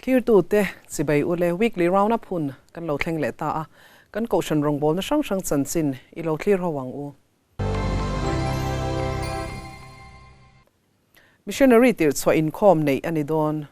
Thlirtute chibai ule weekly round up hun kan lo thleng leh ta a, kan kohhran rawngbawlna hrang hrang chanchin i lo thlir ho ang u. Missionary tirhchhuah inkhawm neih a ni dawn.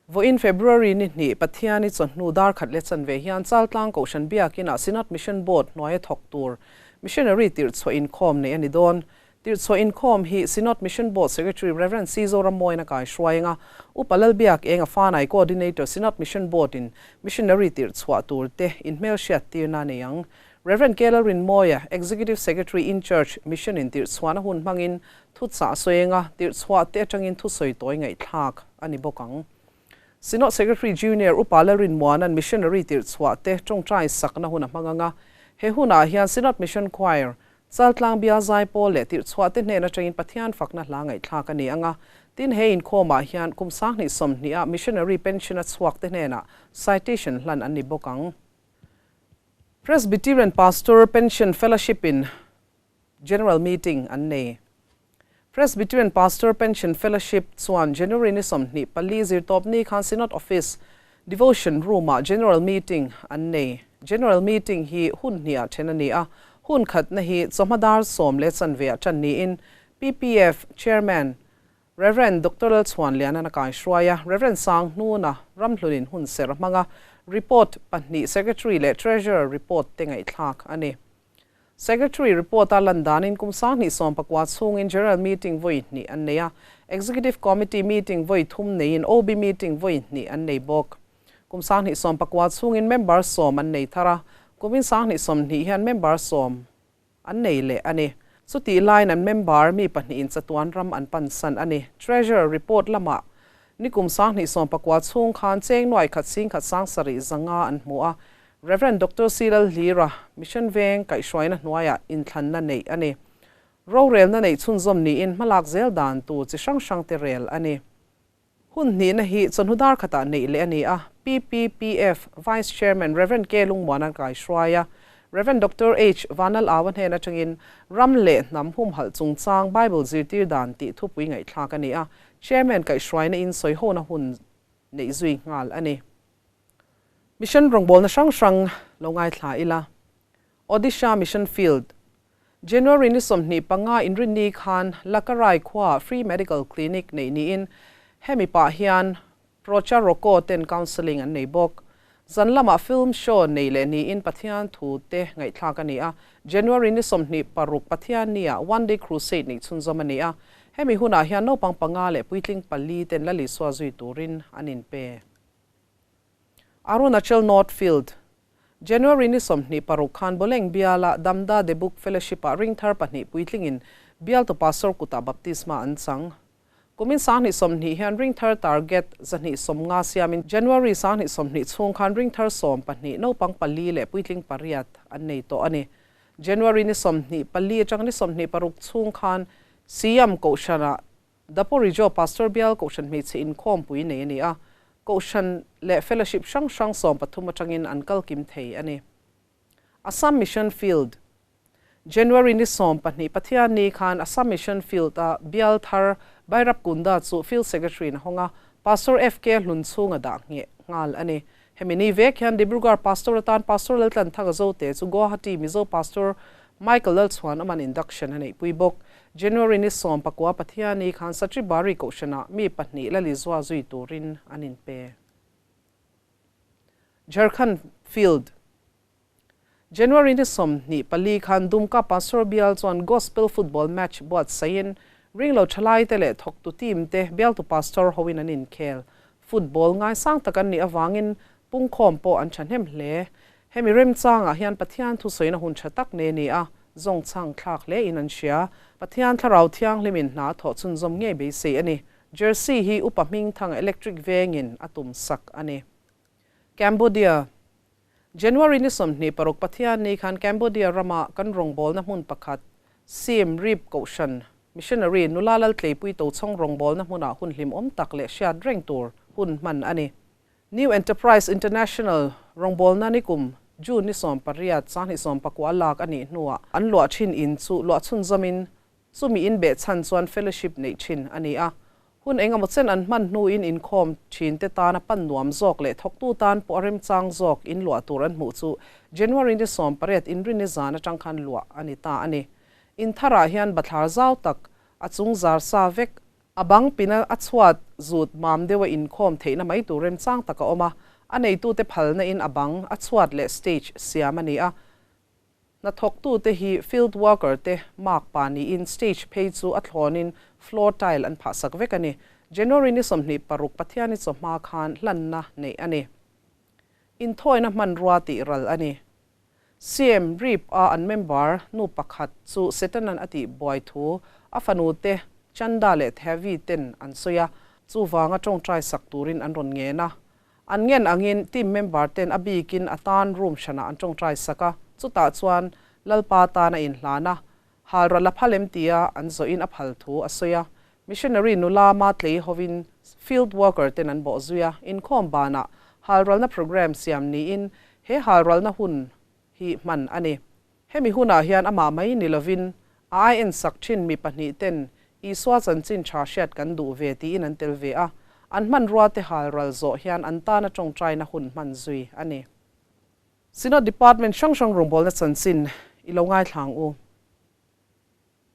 Vawiin February ni hnih Pathiani chawhnu dar khat leh chanve hian Chaltlang Kohhran Biakinah Synod Mission Board hnuaia thawk tur Missionary tirhchhuah inkhawm neih a ni dawn. Tirhchhuah inkhawm hi Synod Mission Board Secretary Rev. C. Zorammawiin a kai hruai anga Upa Lalbiak Enga Fanai Coordinator Synod Mission Board in Missionary tirhchhuah tur te inhmelhriat tirna a nei ang. Rev. K. Lalrinmawia, Executive Secretary in Church Mission in tirhchhuahna hun hmangin Thuchah sawienga tirhchhuah te atangin thusawi tawi ngaihthlak a ni bawk ang. Synod Secretary Junior Upa Lalrinmuana'n Missionary tirhchhuah te tawngtai sakna hun a hmang ang a, he hunah hian Synod Mission Choir, Chaltlang Bial Zaipawl leh tirhchhuah te hnen atangin Pathian fakna hla ngaihthlak a ni ang a, tin he inkhawmah hian kum 2020 a Missionary pension a chhuak te hnenah citation hlan an ni bawk ang. Presbyterian Pastor Pension Fellowship in General Meeting an nei. Presbyterian Pastor Pension Fellowship chuan January ni 24 zirtawpni khan Synod Office Devotion Room-ah General Meeting an nei. General Meeting hi hun hniah then a ni a, hun khatna hi chawhma dar sawm leh chanveah tan niin PPF Chairman Rev. Doctor Lalchhuanliana'n a kaihruai a, Rev. Sanghnuna Ramhlunin hun ser a hmang a, report pahnih Secretary leh Treasurer report te ngaihthlak a ni. Secretary report a lan danin kum 2019 chhungin General Meeting vawi hnih an nei a, Executive Committee meeting vawi thum neiin OB meeting vawi hnih an nei bawk. Kum 2019 chhungin member sawm an nei thar a, kumin 2020 hian member sawm an nei leh a ni. Chutih laiin an member mi pahnihin chatuan ram an pansan a ni. Treasurer report lamah ni kum 2019 chhung khan cheng nuai khat sing khat sang sarih zanga an hmu a, Rev. Doctor C. Lalhlira, Mission Veng kaihhruaina hnuaiah inthlanna neih a ni. Rorelna neih chhunzawm niin hmalak zel dan tur chi hrang hrang te rel a ni. Hun hnihna hi chawhnu dar khatah neih leh a ni a, PPPF Vice Chairman Rev. K. Lungmuana kaihruai a, Rev. Doctor H. Vanal Aua hnen atangin Ram leh Hnam Humhalh Chungchang Bible Zirtir Dan tih thupui ngaihthlak a ni a, Chairman kaihhruaina in sawihona hun neih zui nghal a ni. Mission rawngbawlna hrang hrang lo ngaithla ila. Odisha Mission Field, January ni 25 inrinni khan Lakarai khuaah Free Medical Clinic neih niin hemi pah hian Procha Roko ten counselling an nei bawk. Zan lamah film show nei leh niin Pathian thu te ngaihthlak a ni a. January ni 26 Pathiannia One Day Crusade neih chhunzawm a ni a. Hemi hunah hian naupang panga leh puitling pali ten Lal Isua zui turin an inpe. Arunachal North Field, January ni 26 khan Boleng biala Damda Debuk Fellowship-ah ring thar pahnih puitlingin bialtu pastor kutah baptisma an chang. Kumin 2020 hian ring thar target 250 siamin January 2020 chhung khan ring thar 12 naupang pali leh puitling pariat an nei tawh a ni. January ni 24 atang ni 26 chhung khan Siam Kohhranah Daporijo Pastor Bial Kohhran hmeichhe inkhawmpui nei a ni a, Kohhran leh Fellowship hrang hrang 13 atangin an kal kim thei a ni. Assam Mission Field, January ni 12 Pathianni khan Assam Mission Field a Bial thar Bairap Kunda chu Field Secretary in a hawng a, Pastor FK hlun chhunga dah ngheh nghal a ni. Hemi ni vek hian Dibrugarh Pastor atan Pastor Laltlan Thanga Zote chu Guwahati Mizo Pastor Michael Lalchhuan aman induction a neihpui bawk. January ni 19 Pathianni khan Satribari Kohhranah mi pahnih la lizua zui turin an inpe. Jharkhand Field, January ni 24 khan Dumka Pastor Bial chuan Gospel Football Match buatsaihin ringlo thalai te leh thawktu team te bialtu pastor hoin an inkhel. Football ngaisang tak an nih awangin pungkhawm pawh an thahnem hle. Hemi remchangah hian Pathian thusawiina hun tha tak ne ni a, zawng chhang thlak hle in an hria. Pathian thlarau thianghlimin hna thawh chhunzawm ngei beisei a ni. Jersey hi upa hming thang electric vengin a tum sak a ni. Cambodia, January ni 26 Pathianni khan Cambodia rama kan rawngbawlna hmun pakhat Siem Reap Kohhran Missionary nula Laltleipui Tochhawng rawngbawlna hmunah hun hlimawm tak leh hriat reng tur hun hman a ni. New Enterprise International rawngbawlna ni kum June ni 18 2019 lak a nih hnuah an luah thin in chu luah chhunzawmin chumi in beh chhan chuan fellowship neih thin a ni a. Hun engemaw chen an hman hnuin inkhawm thinte tana pan nuam zawk leh thawktu tan pawh a remchang zawk in luah tur an hmuh chu January ni 18 Inrinni zan atang khan luah a ni ta a ni. In tharah hian bathlar zau tak, a chung zar sa vek, a bang pina a chhuat zut mam deuha inkhawm theihna mai tur remchang tak a awm a, a neitute phalna in a bang, a chhuat leh stage siam a ni a. Hnathawktute hi field worker te mark pa niin stage phei chu a thlawnin floor tile an phahsak vek a ni. January ni 26 Pathiani chawhma khan hlanna neih a ni. Inthawina hmanrua tih ral a ni. Siem Reap a an member nu pakhat chu Setanan a tih buai thu a fanu te Chanda leh Thevi ten an sawi a, chuvanga tawngtai sak turin an rawn ngen a. An ngen angin team member ten a bikin a tan room hranah an tawngtai sak a, chutah chuan Lalpa tan a inhlan a, halral a phal em tia an zawhin a phal thu a sawi a. Missionary nula Matlei hovin field worker ten an bawh zui a, inkhawm banah halralna programme siam niin he halralna hun hi hman a ni. Hemi hunah hian amah mai ni lovin a ai ensak thin mi pahnih ten Isua chanchin tha hriat kan duh ve tiin an tel ve a, an hmanrua te hal ral zawh hian an tana tawngtaina hun hman zui a ni. Synod Department hrang hrang rawngbawlna chanchin i lo ngaithla ang u.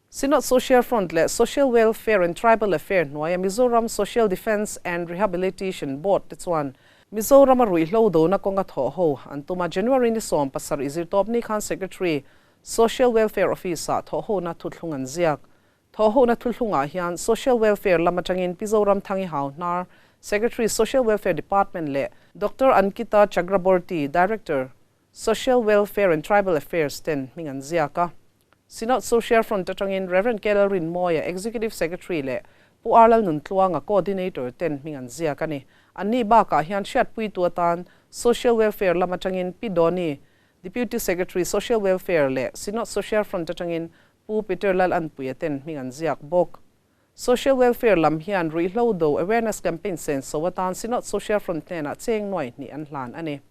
Synod Social Front leh Social Welfare and Tribal Affair hnuaia Mizoram Social Defence and Rehabilitation Board te chuan Mizorama ruihhlo dona kawnga thawh ho an tum a, January ni 17 zirtawp ni khan Secretary, Social Welfare Office-ah thawh hona thuthlung an ziak. Thawh hona thuthlungah hian Social Welfare lam atangin Pi Zoramthangi Hauhnar, Secretary, Social Welfare Department leh Doctor Ankita Chakraborty, Director, Social Welfare and Tribal Affairs ten hming an ziak a. Synod Social Front atangin Rev. K Lalrinmawia, Executive Secretary leh Pu R Lalnuntluanga, Coordinator ten hming an ziak a ni. Anni bakah hian hriatpuitu atan Social Welfare lam atangin Pi Dawni, Deputy Secretary, Social Welfare leh Synod Social Front atangin Pu Peter Lalanpuia ten hming an ziak bawk. Social Welfare lam hian ruihhlo do awareness campaign senso atan Synod Social Front hnenah cheng nuai hnih an hlan a ni.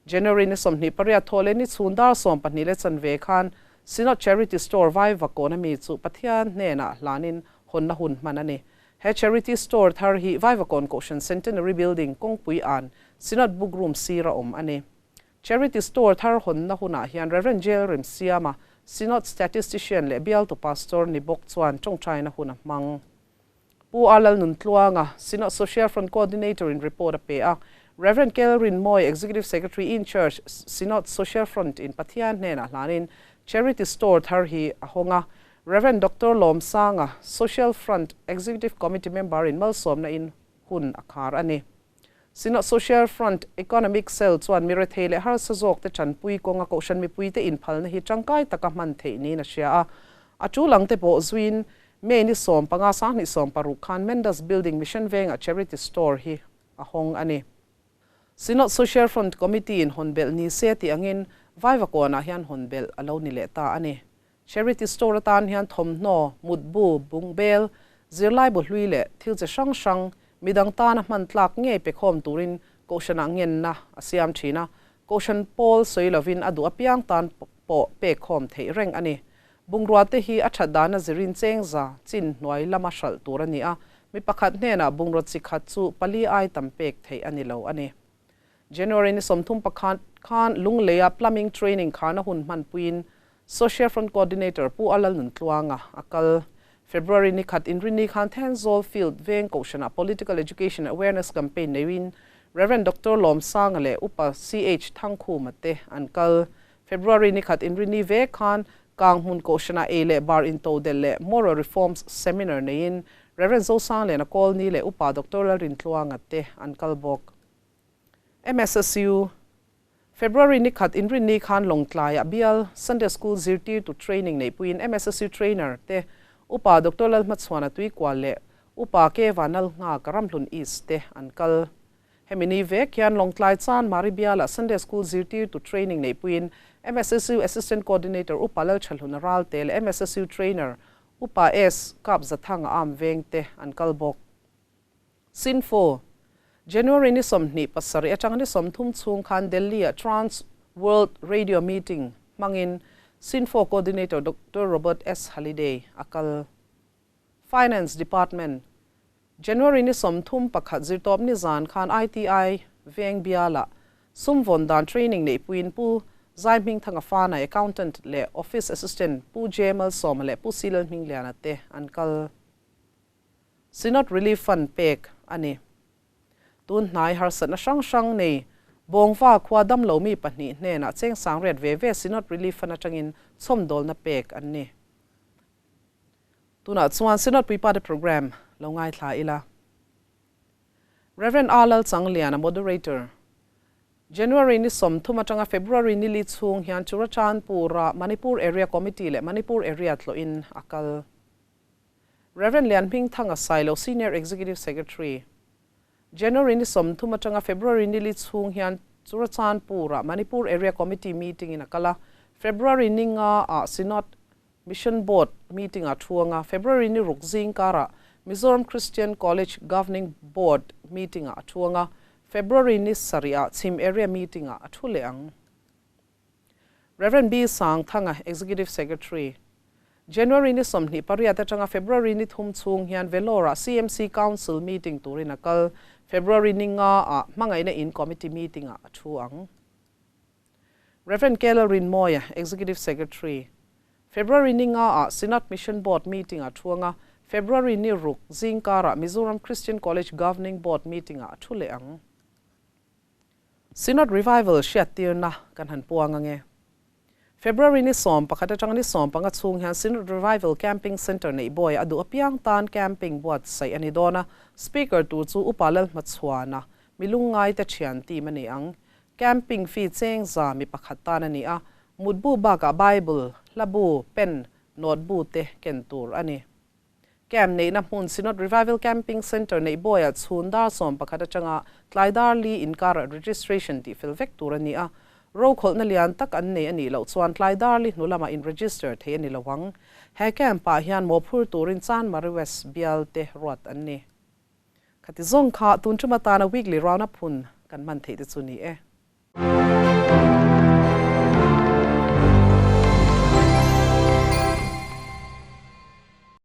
January ni 28 thaw leh ni chhun dar 12 leh chanve khan Synod Charity Store Vaivakawn ami chu Pathian hnenah hlanin hawnna hun hman a ni. He Charity Store thar hi Vaivakawn Kohhran Centenary Building kawngpui an Synod Book Room sira awm a ni. Charity Store thar hawnna hunah hian Rev. Jail Remsiama, Synod Statistician leh bialtu Pastor ni bawk chuan tawngtaina hun a hmang. Pu R Lalnuntluanga, Synod Social Front Coordinator in report a pe a, Rev. Kel Rinmawi, Executive Secretary in Charge, Synod Social Front in Pathian hnenah hlanin Charity Store thar hi a hawng a, Rev. Doctor Lawmsanga, Social Front Executive Committee member in malsawmna in hun a khar a ni. Synod Social Front Economic Cell chuan mi rethei leh harsa zawk te tanpui kawnga kohhran mipui te inphalna hi tangkai taka hman theih niin a hria a. A tul ang te pawh zuiin May ni 15 2016 khan Mendas Building Mission Vengah Charity Store hi a hawng a ni. Synod Social Front Committee in hawn belh ni se tih angin Vaivakawnah hian hawn belh a lo ni leh ta a ni. Charity Store atan hian thawmhnaw, mutbu, bungbel, zirlaibu hlui leh thil chi hrang hrang midang tana hman tlak ngei pe khawm turin Kohhranah ngenna a siam thin a, Kohhran pawl sawi lovin a duh apiang tan pawh pek khawm theih reng a ni. Bungrua te hi a that dana zirin chengza chin hnuai lama hralh tur a ni a, mi pakhat hnenah bungraw chi khat chu pali ai tam pek theih a ni lo a ni. January ni 31 khan Lungleia Plumbing Training kharna hun hmanpuiin Social Front Coordinator Pu A Lalnuntluanga a kal. February ni 1 Inrinni khan Thenzawl Field Veng Kohhranah Political Education Awareness Campaign neiin Rev. Doctor Lawmsanga leh Upa CH Thangkhuma te an kal. February ni 1 Inrinni ve khan Kanghmun Kohhranah ei leh bar intodelh leh Moral Reforms Seminar neiin Rev. Zosangliana Kawlni leh Upa Doctor Lalrintluanga te an kal bawk. MSSU February ni 1 Inrinni khan Lawngtlaiah bial Sunday School zirtirtu training neihpuiin MSSU trainer te Upa Doctor Lalhmachhuana Tuikual leh Upa K Vanlalnghak Ramhlun East te an kal. Hemi ni vek hian Lawngtlai Chan Mari bialah Sunday School zirtirtu training neihpuiin MSSU Assistant Coordinator Upa Lalthahluna Ralte leh MSSU trainer Upa S Kapzathanga Am Veng te an kal bawk. Sinfo, January ni 27 atanga ni 30 chhung khan Delhi-ah Trans World Radio Meeting hmangin Sinfo Coordinator Doctor Robert S. Halliday a kal. Finance Department. January ni 31 zirtawp ni zan khan ITI Veng bialah sum vawn dan training neihpuiin Pu Zaihmingthanga Fanai, Accountant leh Office Assistant Pu J Malsawma leh Pu C Lalhmingliana te an kal. Synod Relief Fund pek a ni. Tun hnai harsatna hrang hrang nei Bawngva khua damlo mi pahnih hnenah cheng sangriat ve ve Synod Relief Fund atangin chhawmdawlna pek an ni. Tunah chuan Synod Puipate Programme lo ngaithla ila. Rev. A Lalchangliana, Moderator. January ni 30 atanga February ni li chhung hian Churachandpur-a Manipur Area Committee leh Manipur Area tlawhin a kal. Rev. Lianhmingthanga Sailo, Senior Executive Secretary. January ni 30 atanga February ni li chhung hian Churachandpur-a Manipur Area Committee meeting-in a kal a, February ni nga ah Synod Mission Board meeting-ah thu anga February ni ruk zing karah Mizoram Christian College Governing Board meeting-ah a thu anga February ni sarihah Chhim Area meeting-ah a thu leh ang. Rev. B. Sangthanga, Executive Secretary. January ni 28 atanga February ni thum chhung hian Vellore-ah CMC Council meeting turin a kal. February ni nga ah Hmangaihna In Committee meeting-ah a thu ang. Rev. Kela Rinmawia, Executive Secretary. February ni nga ah Synod Mission Board meeting ah thu anga, February ni ruk zingkarah Mizoram Christian College Governing Board meeting ah a thu leh ang. Synod Revival hriattirna kan han puang ange. February ni 11 atanga ni 15 chhung hian Synod Revival Camping Centre neih bawi a duh apiang tan camping buatsaih a ni dawn a, Speaker tur chu Upa Lalhmachhuana, Milungngaite thian team a ni ang. Camping fee cheng za mi pakhat tan a ni a, mutbu bakah Bible, hlabu, pen, notebook te ken tur a ni. Camp neihna hmun Synod Revival Camping Centre neih bawiah chhun dar 11 atanga tlai dar li inkarah registration tih fel vek tur a ni a, rokhawlhna lian tak an nei a nih loh chuan tlai dar li hnu lamah in register thei a ni lo ang. He camp ah hian mawhphur turin Chanmari West bial te ruat an ni. Khati zawng kha tun ṭum atana weekly round up hun kan hman theih te chu ni e.